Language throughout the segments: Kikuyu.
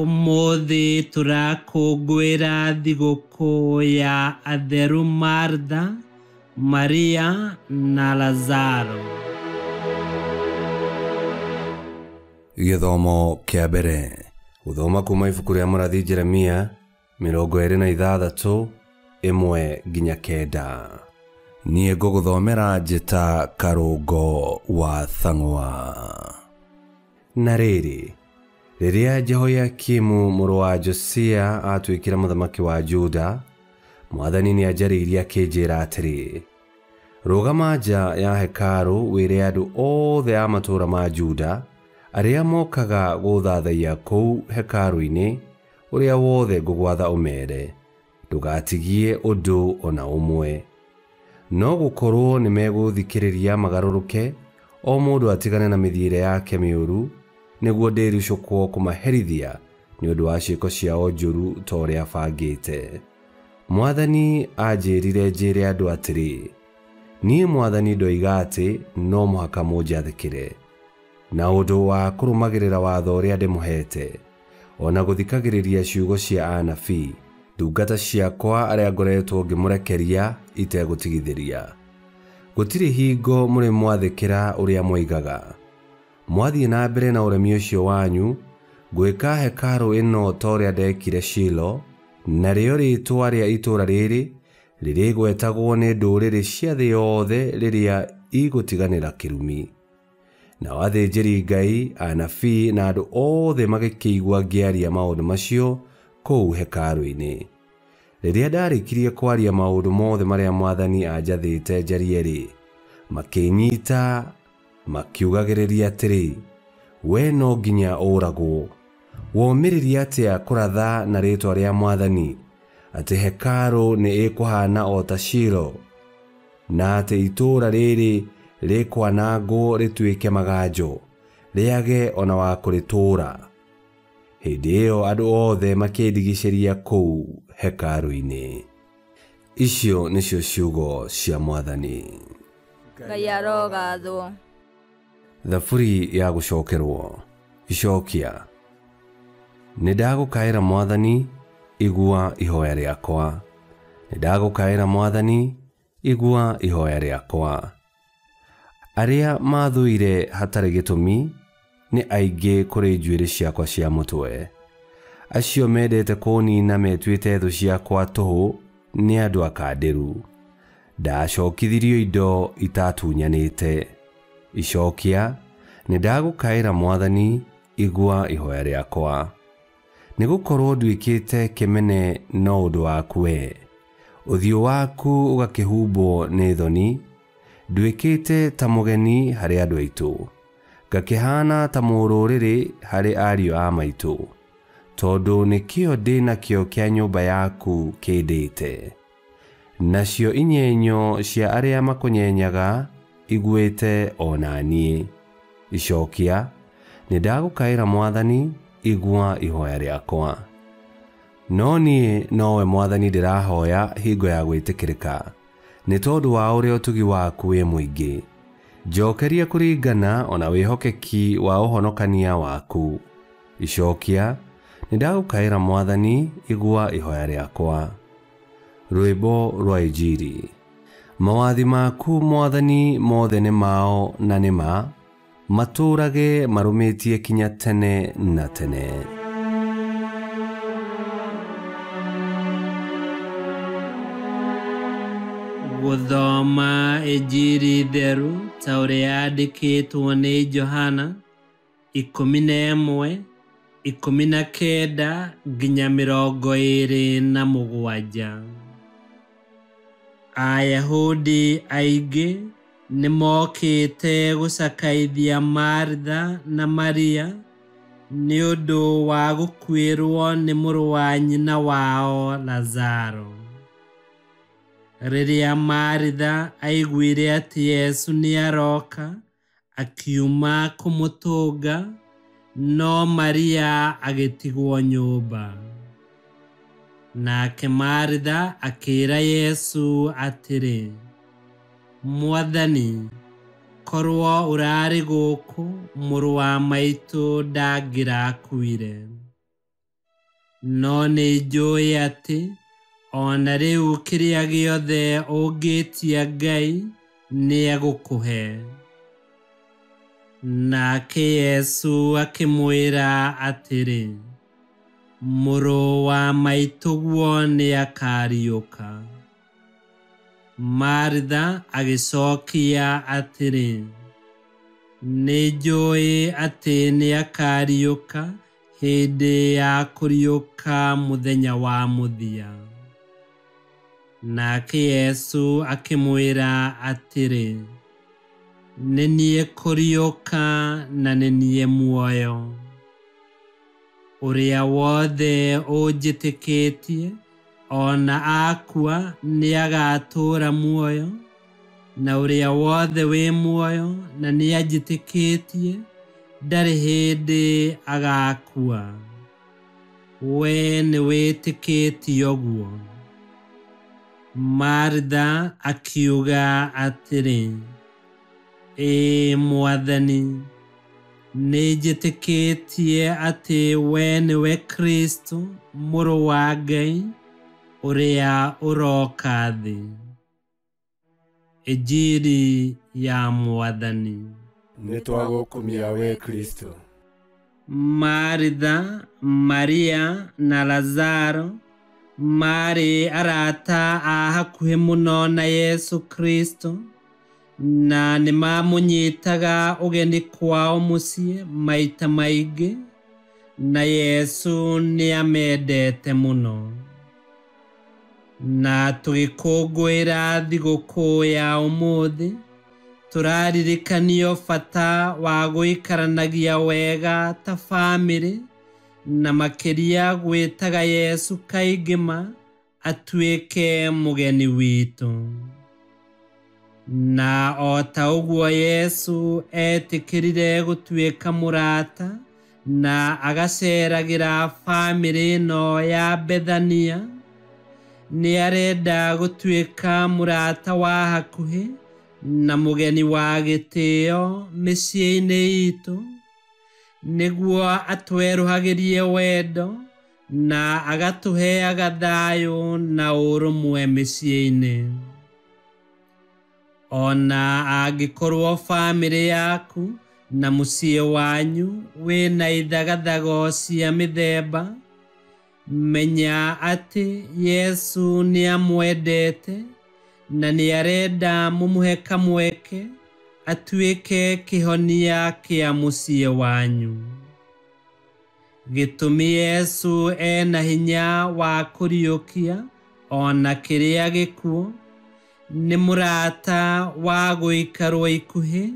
Ũmũthĩ tũrakũngũĩra thigũkũ ya atheru Martha, Maria na Lazaro. Gĩthomo kĩa mbere gũthoma kuma ibuku rĩa mũrathi Jeremia 26 1-9. Niĩ ngũgũthomera njĩta Karũngo wa Thang'wa. Na rĩrĩ, rĩrĩa Jehoiakimu mũrũ wa Josia aatuĩkire mũthamaki wa Juda, Mwathani nĩanjarĩirie akĩnjĩĩra atĩrĩ, rũgama nja ya hekarũ wĩre andũ othe a matũũra ma Juda arĩa mokaga gũthathaiya kũu hekarũ-inĩ ũrĩa wothe ngũgwatha ũmeere, ndũgatigie ũndũ o na ũmwe. No gũkorwo nĩmegũthikĩrĩria magarũrũke, o mũndũ atigane na mĩthiĩre yake mĩũru, nĩguo ndĩricũkwo kũmaherithia nĩ ũndũ wa ciĩko ciao njũru ta ũrĩa bangĩte. Mwathani anjĩrire njĩre andũ atĩrĩ, niĩ Mwathani ndoiga atĩ no mũhaka mũnjathĩkĩre, na ũndũ wa kũrũmagĩrĩra watho ũrĩa ndĩmũheete, o na gũthikagĩrĩria ciugo cia anabii, ndungata ciakwa arĩa ngoretwo ngĩmũrekeria itegũtigithĩria. Gũtirĩ hingo mũrĩ mwathĩkĩra ũrĩa moigaga. Mwathiĩ na mbere na ũremi ũcio wanyu, ngwĩka hekarũ ĩno ta ũrĩa ndekire Shilo, narĩo rĩĩtwa rĩa itũũra rĩrĩ rĩrĩgwetagwo nĩ ndũrĩrĩ cia thĩ yothe rĩrĩa igũtiganĩra kĩrumi. Nao athĩnjĩri-Ngai, anabii na andũ othe magĩkĩigua ngĩaria maũndũ macio kũu hekarũ-inĩ. Rĩrĩa ndarĩkirie kwaria maũndũ mothe marĩa Mwathani anjathĩte njarie-rĩ, makĩnyiita makiugagĩrĩria atĩrĩ, we no nginya ũragwo. Womĩrĩria atĩa kũratha na rĩĩtwa rĩa Mwathani atĩ hekarũ nĩ ĩkũhaana o ta Shilo, na atĩ itũũra rĩrĩ rĩkwanangwo rĩtuĩke maganjo, rĩage o na wa kũrĩtũũra? Hĩndĩ ĩyo andũ othe makĩndigicĩria kũu hekarũ-inĩ. Icio nĩcio ciugo cia Mwathani. Ngai arogathwo. Thaburi ya gũcokerwo. Icokia. Nĩndagũkaĩra Mwathani, igua ihoya rĩakwa. Nĩndagũkaĩra Mwathani, igua ihoya rĩakwa. Arĩa mathũire hatarĩ gĩtũmi nĩ aingĩ kũrĩ njuĩrĩ ciakwa cia mũtwe. Acio mendete kũnina metuĩte thũ ciakwa tũhũ nĩ andũ akandĩru. Ndacokithirio indo itatunyanĩte. Icokia, nĩndagũkaĩra Mwathani, igua ihoya rĩakwa. Nĩgũkorwo nduĩkĩte kĩmene no ũndũ waku we, ũthiũ waku ũgakĩhumbwo nĩ thoni. Nduĩkĩte ta mũgeni harĩ andũ aitũ, ngakĩhaana ta mũrũrĩrĩ harĩ ariũ a maitũ, tondũ nĩkĩo ndĩ nakĩo kĩa nyũmba yaku kĩndĩte. Nacio inyenyo cia arĩa makũnyenyaga iguĩte o na niĩ. Icokia, nĩndagũkaĩra Mwathani, igua ihoya rĩakwa. No niĩ nowe Mwathani ndĩrahoya hingo ya gwĩtĩkĩrĩka, nĩ tondũ wa ũrĩa ũtugi waku wĩ mũingĩ. Njokeria kũringana o na wĩhokeki wa ũhonokania waku. Icokia, nĩndagũkaĩra Mwathani, igua ihoya rĩakwa. Rwĩmbo rwa Injiri. Mawathi maku Mwathani mothe nĩ mao na nĩ ma, matũũrage marũmĩtie kinya tene na tene. Gũthoma Injiri theru ta ũrĩa yandĩkĩtwo nĩ Johana 11 19 nginya 27. Ayahudi aingĩ nĩmokĩte gũcakaithia Martha na Maria nĩ ũndũ wa gũkuĩrwo nĩ mũrũ wa nyina wao Lazaro. Rĩrĩa Maritha aiguire atĩ Yesu nĩaroka, akiuma kũmũtũnga, no Maria agĩtigwo nyũmba. Nake Maritha akĩĩra Yesu atĩrĩ, Mwathani, korwo ũrarĩ gũkũ, mũrũ wa maitũ ndangĩrakuire. No nĩnjũũĩ atĩ o na rĩu kĩrĩa gĩothe ũngĩĩtia Ngai nĩegũkũhe. Nake Yesu akĩmwĩra atĩrĩ, mũrũ wa maitũguo nĩakariũka. Maritha agĩcokia atĩrĩ, nĩnjũũĩ atĩ nĩakariũka hĩndĩ ya kũriũka mũthenya wa mũthia. Nake Yesu akĩmwĩra atĩrĩ, nĩ niĩ kũriũka na nĩ niĩ muoyo. Ũrĩa wothe ũnjĩtĩkĩtie o na akua nĩagatũũra muoyo, na ũrĩa wothe wĩ muoyo na nĩanjĩtĩkĩtie ndarĩ hĩndĩ agakua. We nĩwĩtĩkĩtie ũguo? Maritha akiuga atĩrĩ, ĩĩ Mwathani, nĩnjĩtĩkĩtie atĩ we nĩwe Kristũ mũrũ wa Ngai ũrĩa ũroka thĩ. Injiri ya Mwathani. Nĩtwagũkumia we Kristo. Maritha, Maria na Lazaro maarĩ arata a hakuhĩ mũno na Yesu Kristo, na nĩmamũnyitaga ũgeni kwao mũciĩ maita maingĩ, na Yesu nĩamendete mũno. Na tũgĩkũngũĩra thigũkũ ya ũmũthĩ, tũraririkanio bata wa gũikaranagia wega ta bamĩrĩ, na makĩria gwĩtaga Yesu kaingĩ ma atuĩke mũgeni witũ. Na o ta ũguo Yesu etĩkĩrire gũtuĩka mũrata na agaceragĩra bamĩrĩ ĩno ya Bethania, nĩarenda gũtuĩka mũrata wa hakuhĩ na mũgeni wa gĩtĩo mĩciĩ-inĩ itũ, nĩguo atwerũhagĩrie wendo na agatũheaga thayũ na ũrũmwe mĩciĩ-inĩ. Ona angĩkorwo bamĩrĩ yaku na mũciĩ wanyu wĩna ithagathago cia mĩthemba, menya atĩ Yesu nĩamwendete na nĩarenda mũmũhe kamweke atuĩke kĩhonia kĩa mũciĩ wanyu. Gĩtũmi Yesu ena hinya wa kũriũkia ona kĩrĩa gĩkuũ, nĩ mũrata wa gũikarwo ikuhĩ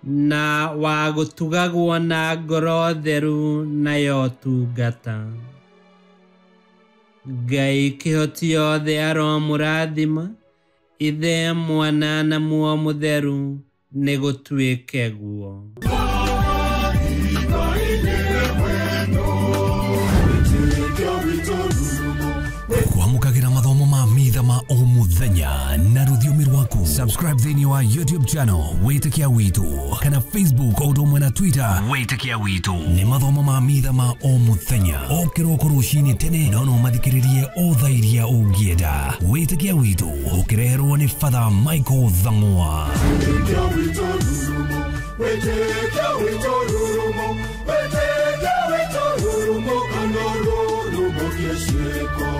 na wa gũtugagwo na ngoro theru na ya ũtungata. Ngai kĩhoti yothe aromũrathima, Ithe, Mwana na Muoyo Mũtheru, nĩgũtuĩke guo. Kwamũkagĩra mathomo ma mitha ma o mũthenya na rũthiomi rwaku. Subscribe thĩinĩ wa YouTube channel Wĩtĩkia Witũ kana Facebook o ũndũ ũmwe na Twitter Wĩtĩkia Witũ. Nĩ mathomo ma mitha ma o mũthenya o kĩroko rũcinĩ tene, no no mathikĩrĩrie o thaa iria ũngĩenda. Wĩtĩkia Witũ ũkĩreherwo nĩ Father Michael Thang'wa. Wĩtĩkia witũ rurumo, wĩtĩkia witũ rurumo, kana rurumo kĩciko.